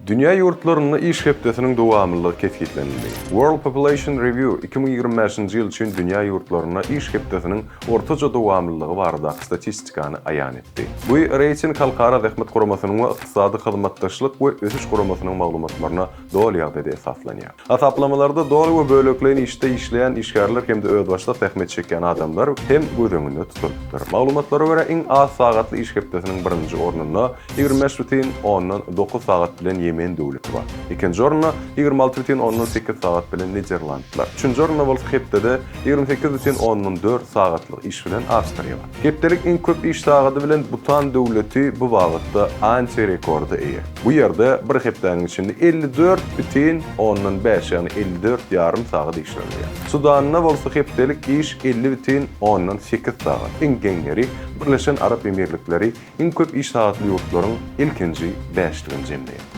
Dünýä ýurtlarynda iş hepdesiniň dowamlylygy kesgitlenildi. World Population Review 2025-nji ýyl üçin dünýä ýurtlarynda iş hepdesiniň ortaça dowamlylygy baradaky statistikany aýan etdi. Bu reýting Halkara Zähmet Guramasynyň we Ykdysady Hyzmatdaşlyk we Ösüş Guramasynyň maglumatlaryna doly ýagdaýda esaslanýar. Hasaplamalarda doly we bölekleýin işde işleýän işgärler hem-de özbaşdak zähmet çekýän adamlar hem göz öňünde tutulypdyr. Maglumatlara görä, iň az sagatly iş hepdesiniň birinji ornunda 25,9 sagat bilen Ýemen döwleti bar. Ikinji orunda 26,8 sagat bilen Niderlandlar. Üçünji orunda bolsa hepdede 28,4 sagatlyk iş bilen Awstriýa bar. Hepdelik iň köp iş sagady bilen Butan döwleti bu babatda anti-rekorda eýe. Bu ýerde bir hepdäniň içinde 54,5, ýagny 54 ýarym sagat işlenilýär. Sudanda bolsa hepdelik iş 50,8 sagat. Iň geň ýeri, Birleşen Arap Emirlikleri iň köp iş sagatly ýurtlaryň ilkinji bäşligini jemleýär.